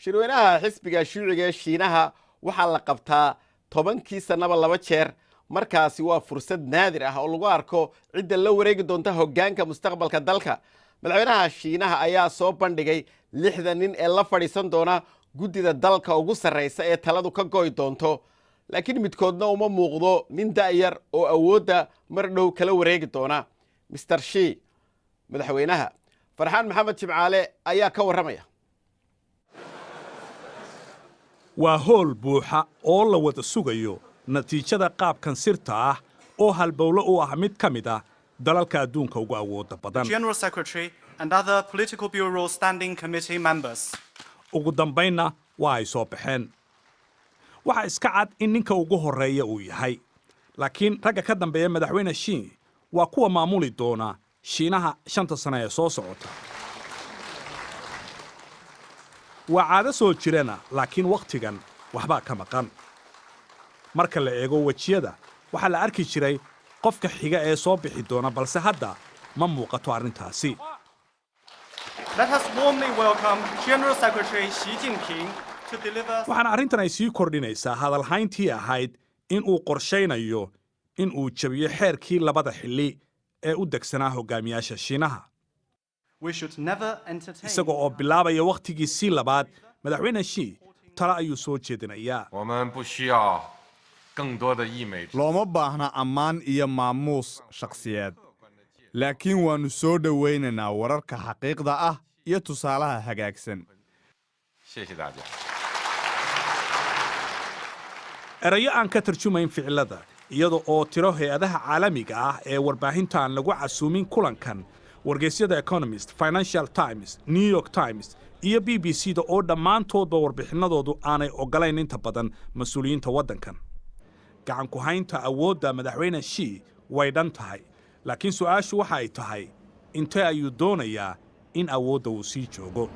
Shirweynaha Xisbiga Shuuciga ee Shiinaha waxaa la qabtaa 10-kii sannaba laba jeer. Markaasi waa fursad naadir ah oo lagu arko cidda la wareegi doonta hoggaanka mustaqbalka dalka. Madaxweynaha Shiinaha ayaa soo bandhigay 60 nin ee la fadhiisan doona guddida dalka ugu sarraysa ee taladu ka goy doonto, laakiin midkoodna uma muuqdo nin da'yar oo awoodda mar dhow kala wareegi doona Mister Xi, madaxweynaha. Farxaan Maxamed Jimcaale ayaa ka warramaya. Waa hool buuxa oo la wada sugayo natiijada qaabkan sirta ah oo halbowlo u ah mid ka mid ah dalalka adduunka ugu awoodda badan. General Secretary and other Political Bureau Standing Committee members. Ugu dambaynna waa ay soo baxeen. Waxaa iska cad in ninka ugu horreeya uu yahay, laakiin ragga ka dambeeya madaxweyne Xi waa kuwa maamuli doona Shiinaha 5-ta sane ee soo socota. Waa caado soo jirana, laakiin wakhtigan waxbaa ka maqan. Marka la eego wejiyada, waxaa la arki jiray qofka xiga ee soo bixi doona, balse hadda ma muuqato arrintaasi. Let us warmly welcome General Secretary Xi Jinping to deliver Waxaana arrintan ay sii kordhinaysaa hadalhayntii ahayd in uu qorshaynayo in uu jabiyo xeerkii labada xilli ee u degsanaa hogaamiyaasha Shiinaha. We should never entertain Isaga oo bilaabaya wakhtigiisii labaad, madaxweyne Xi talo ayuu soo jeedinayaa. 我们不需要更多的溢美之 Looma baahna ammaan iyo maamuus shakhsiyeed, laakiin waannu soo dhowaynaynaa wararka xaqiiqda ah iyo tusaalaha hagaagsan. 谢谢大家。 Erayo aan ka tarjumayn ficilada, iyada oo tiro hay-adaha caalamiga ah ee warbaahinta aan lagu casuumin kulankan, wargeysyada Economist, Financial Times, New York Times iyo BBC da oo dhammaantoodba warbixinadoodu aanay oggolayn inta badan mas-uuliyiinta waddankan. Gacan ku haynta awoodda madaxweyne Xi way dhan tahay, laakiin su'aashu waxa ay tahay, intee ayuu doonayaa in awoodda uu sii joogo?